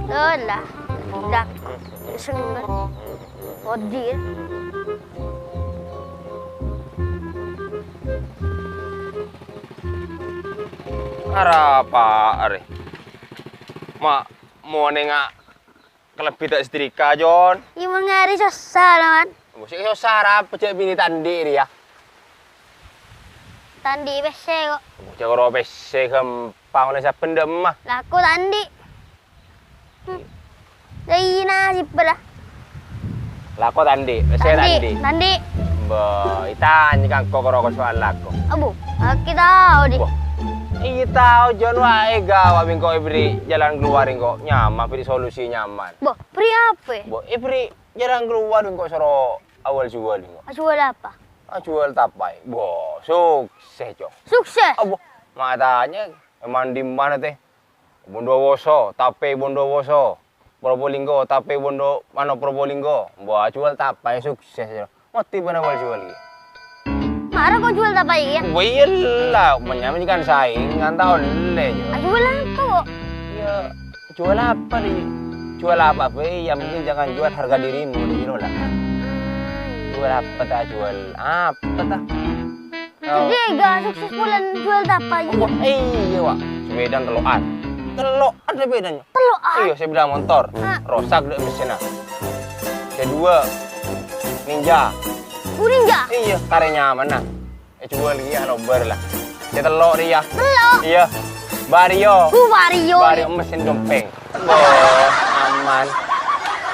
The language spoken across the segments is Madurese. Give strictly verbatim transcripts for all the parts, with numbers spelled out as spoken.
Lola, dak, sengber. Odi. Arapa arè? Ma', monenga kalebbi ta' setrika, Jon. Iyâ, mangari sossa, Lon. Mosè sossa arapa jhâ' binè ta' andi' rèya? Ta' andi' pèssè, kok. Jhâ' karo pèssè ghâmpang, ollè sabbhân dâ' emma. Lako ta' andi'. Hmm. Dâina sibâ la. Lako ta' andi', pèssè ta' andi'. Ta' andi', ta' andi'. Bâh, ètanya ka engko' karo soal lako. Abu, aki tao, Di. Wah. Iyâ tao, Jon, wa èga, wa bi' engko' èberri' jalan keluar engko'. Nyaman, berri' solusi nyaman. Bo, berri' apa? Bo, èberri' jalan keluar engko' soro awal jual engko'. Jual apa? Ah, jual tapai. Bo, sukses, Cong. Sukses? Abo, ma' tanya, emang di mana teh? Bondowoso, Tape Bondowoso, Probolinggo, Tape Bondo-, mano Probolinggo. Wah, jual tapai sukses ya. Mati bana wal jual iki. Mara kok jual tapai ya? Wah, iyalah, menyamanya kan saingan, ta' ollè, Jo. Ah, jual apa kok? Ya, jual apa, Ri? Jual apa bae, yang penting jangan jual harga dirimu, gitu lah. Ah, iya. Jual apa ta' jual? Apa ta'? Jadi, ga sukses bulan jual tapai. Wah, iya, Wak. Sepedana tello'an. Tello'an sepedana. Tello'an? Iya, sepeda motor. Ah. Rosak dek mesinnya. Kedua, Ninja. Oh, Ninja? Iya, karenya mana? Eh, jual iya, nobar lah. Saya tello' dia. Tello'? Iya. Vario. Oh, Vario. Vario mesin dompeng. Wah, aman.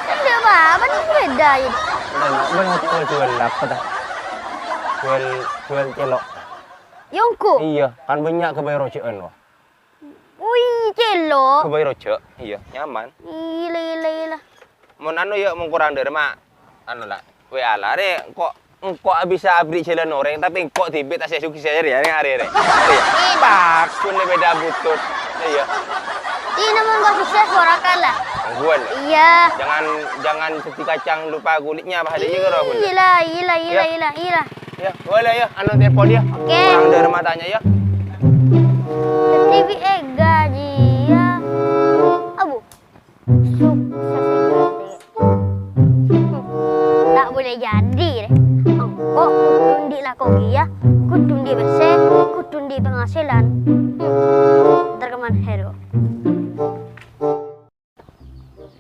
Enggak apa-apa, ini beda ini. Enggak, enggak, jual, jual apa dah? Jual, jual celok. Yongko? Iya, kan banyak kebayar rojokan, wah. Wih, celok. Kebayar rojok, iya, nyaman. Gila, gila, gila. Mon anu ya, mon kurang dari mak, anu lah, W A lah, re, kok Engko' bisa aberri' jalan orèng, tapè engko' dhibi' ta' sè sukses arè, arè, arè. Arè. Pakun sepeda butut. Iya. Ini mon engko' sukses, ora kalah. Tangguhan. Iya. Jangan, jangan jadi kacang lupa kulitnya, apa adanya karo aku. Gila, gila, gila, gila, gila. Ya, boleh ya, anu telepon ya. Oke. Kurang dari matanya ya. Jadi, bi' èga, Ji, ya. Abu. Sukses èga, Dek. Ta' bolè jadi, rè. Engko' kodhu andi' lako kèya, kodhu andi' pèssè, kodhu andi' penghasilan. Hmm. Entar kemana, Hero?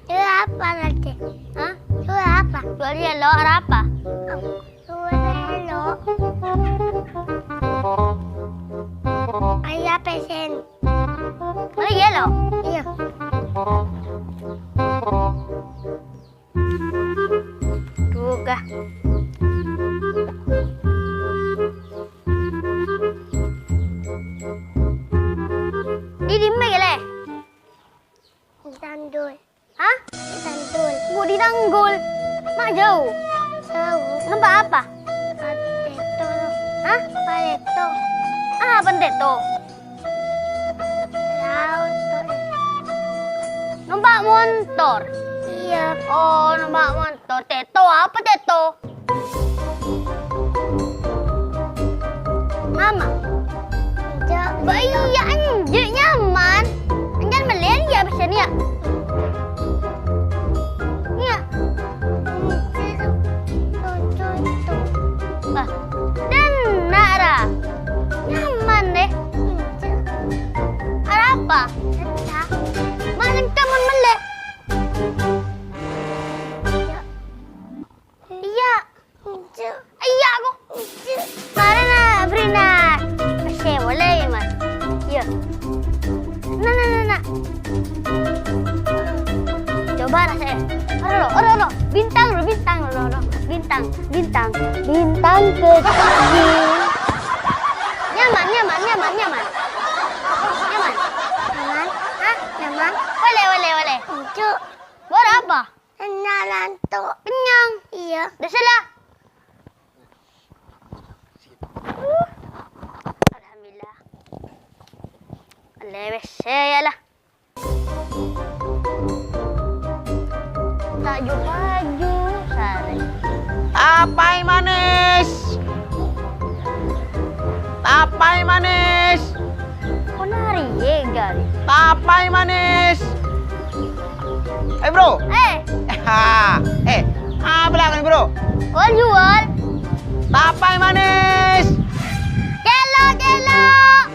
Jual apa nanti? Hah? Jual apa? Jual celok, arapa? Jual celok. Ayo pesen. Boleh celok? Iya. Duga. Di dimma gele? Di tanggul. Hah? Di tanggul. Bu, di tanggul. Mak jauh. Jauh. Numpak apa? Numpak teto. Hah? Numpak teto. Apa teto? Laut. Numpak montor. Iya. Oh, numpak montor. Teto apa teto? Mama. Enggak. Ba iya, enggak nyaman. Enggak melen ya pesan ya. Iya. Bah, denna ra. Nyaman deh. Arapa? Mana kamu mele? Iya. Iya. Iya, aku. Mara na, Brina. Pèssè boleh ya, Mas? Iya. Nah, nah, nah, nah. Coba rasanya. Oro, oro, oro. Bintang, oro, bintang, oro, oro. Bintang, bintang. Bintang kecil. Nyaman, nyaman, nyaman, nyaman. Nyaman. Nyaman? Hah? Nyaman? Boleh, boleh, boleh. Enggak. Buat apa? Kenyang, Lanto. Kenyang? Iya. Udah salah. Uh. Alhamdulillah. Lewes saya lah. Taju-taju sare. Tapai manis. Tapai manis. Kok nari ye, Gal? Tapai manis. Eh, Bro. Eh. Ha, eh, apa lakonan, Bro? Wal juwal. Tapai manis. Cèlo', cèlo'.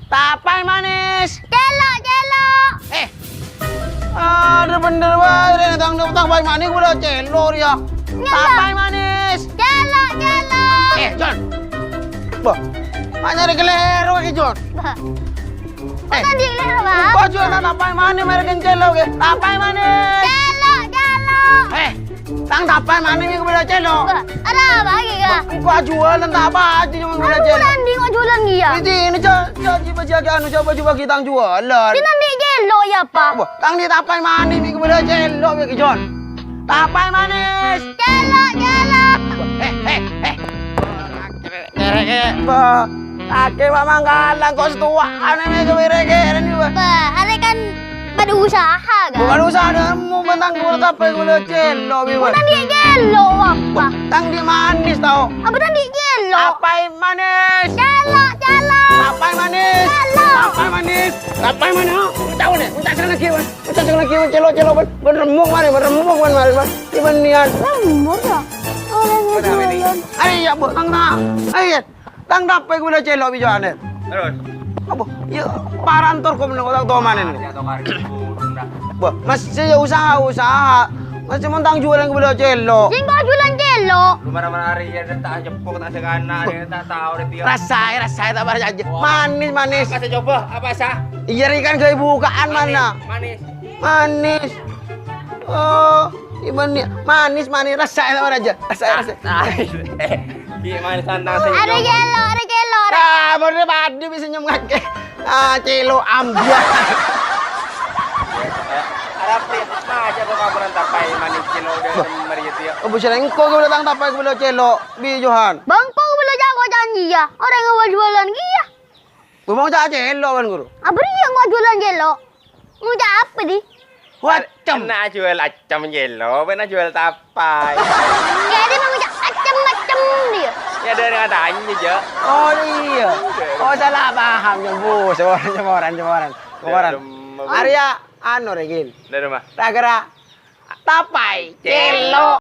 Tapai manis. Cèlo', cèlo'. Eh. Adâ bhender wae, rèna tang, tang pai manis ghulâ cèlo' rèya. Nyèlo'. Tapai manis. Cèlo', cèlo'. Eh, Jon. Bâh. Ma' nyarè kalèro lagi, Jon. Bâh. Eh. Tadi kalèro, Bang. Kok jualan tapai manis merek cèlo', ghi? Tapai manis. Cèlo', cèlo'. Eh, tang tapai manis mè' ghulâ cèlo'. Bâh, arapa lagi, Kak? Engko' jualan tapai aja cuma ghulâ cèlo'. Anu, Randy, kok jualan ghiyâ? Ini, ini, coba, coba, coba, anu, coba, coba kita jualan. Kita di cèlo', ya, Pak? Wah, tang di tapai manis mè' ghulâ cèlo', ya, Jon. Tapai manis. Cèlo', cèlo'. Eh, eh, eh. Kèrè, kèrè. Bâh, kakè Pak Mangkalan kok sètowa anè mè' kèrè-kèrè nè, Bâh. Bâh, arè kan bâdâ usaha, kan? Bâh, bâdâ usaha, dâ' mon tang ghulâ tapai ghulâ cèlo', Bâh. Bâh, tang di' cèlo', apa? Bâh, tang di' manis, tao. Apa tang di' cèlo'? Tapai manis. Cèlo', cèlo'. Tapai manis. Cèlo'. Tapai manis. Tapai manis. Tao nè, entar lagi, Bâh. Entar lagi, Bâh. Cèlo', cèlo', Bâh. Bâh, remmong marè, Bâh. Remmong, Bâh, marè, Bâh. Di bânnèyan. Remmong, ya? Orang jualan. Ayo, ya, Bâh, tang na. Ayo. Tang tapai ghulâ cèlo' bijo'an, eh. Terus? Apa? Ya, parantor kok meneng tang tomanen. Ya, tong hari itu, udah. Bâh, masih ya usaha-usaha. Masih mon tang jualan ghulâ cèlo'. Sèngko' jualan cèlo'. Lu marah-marah hari ya, ta' jepok, ta' sakana, ta' tao, dia. Rasaè, rasaè, ta' parcajâ. Wah. Manis, manis. Apa saya coba? Apa sah? Iyâ, rè kan ghâbây buka'an. Manis, mana? Manis. Manis. Oh, gimana? Manis, manis. Rasaè, ta' parcajâ. Rasaè, rasaè. Gimana santai senyum? Arè cèlo', arè cèlo', arè. Ah, mon rè padâ bisa senyum ngakè. Ah, cèlo' ambiyan. Arapa ya? Maja kok kamu nang tapai manis cèlo' dâ' mari itu ya. Oh, bisa engko' ghulâ tang tapai ghulâ cèlo', bijo'an. Bângko ghulâ jago janji ya. Orang awal jualan ghiyâ. Ghulâ mau ca' cèlo', Bân Guru. Apa dia mau jualan cèlo'? Mau ca' apa, di? Waccem. Enna' jual accem cèlo', pèna jual tapai. Ya, dia mau ca' accem-accem dia. Ya, ada yang tanya, Jo. Oh, iya. Oh, salah paham, Jo. Bu, saboran, saboran, saboran. Saboran. Arya, anu, Regin. Dari rumah. Tak kira tapai cèlo'.